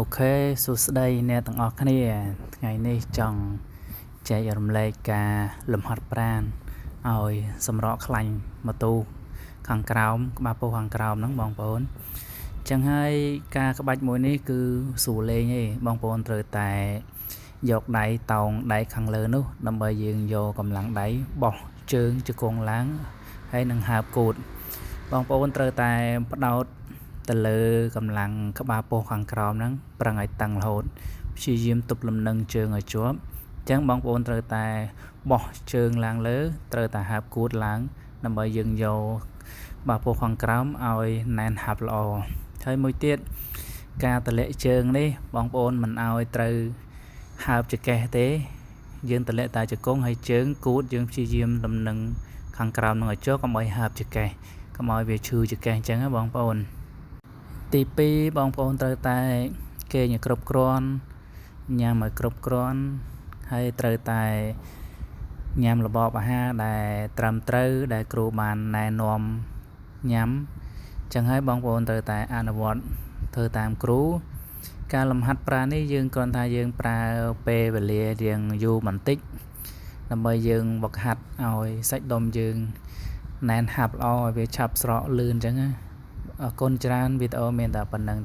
OK សួស្តីអ្នកទាំងអស់គ្នាថ្ងៃនេះចង់ចែករំលែកការលំហាត់ប្រាណឲ្យសម្រកខ្លាញ់ម៉ូតូខាងក្រោមក្បាលពោះខាងក្រោមហ្នឹងបងប្អូនចឹងហើយការក្បាច់មួយនេះគឺស្រួលលេងទេបងប្អូនត្រូវតែយកដៃតោងដៃខាងលើនោះដើម្បីយើងយកកម្លាំងដៃបោះជើងជង្គង់ឡើងហើយនឹងហើបគូតបងប្អូនត្រូវតែផ្ដោតទៅលើកម្លាំងក្បាលពោះខាងក្រោមហ្នឹងប្រឹងឲ្យតឹងរហូតព្យាយាមទប់លំនឹងជើងឲ្យជាប់អញ្ចឹងបងប្អូនត្រូវតែបោះជើងឡើងលើត្រូវតែហើបគូតឡើងដើម្បីយើងយកក្បាលពោះខាងក្រោមឲ្យណែនហាប់ល្អហើយមួយទៀតការតម្លាក់ជើងនេះបងប្អូនមិនឲ្យត្រូវហើបចង្កេះទេយើងតម្លាក់តែជង្គង់ហើយជើងគូតយើងព្យាយាមលំនឹងខាងក្រោមនឹងឲ្យជាប់កុំឲ្យហើបចង្កេះកុំឲ្យវាឈឺចង្កេះអញ្ចឹងណាបងប្អូនទី2បងប្អូនត្រូវតែគេងឲ្យគ្រប់គ្រាន់ញ៉ាំឲ្យគ្រប់គ្រាន់ហើយត្រូវតែញ៉ាំរបបអាហារដែលត្រឹមត្រូវដែលគ្រូបានណែនាំញ៉ាំចឹងហើយបងប្អូនត្រូវតែអនុវត្តធ្វើតាមគ្រូការលំហាត់ប្រាណនេះយើងគ្រាន់ថាយើងប្រើពេលវេលារៀងយូរបន្តិចដើម្បីយើងវឹកហាត់ឲ្យសាច់ដុំយើងណែនហាប់ល្អឲ្យវាឆាប់ស្រកលឿនអញ្ចឹងណាអរគុណច្រើនវីដេអូមានតែប៉ុណ្្នឹង។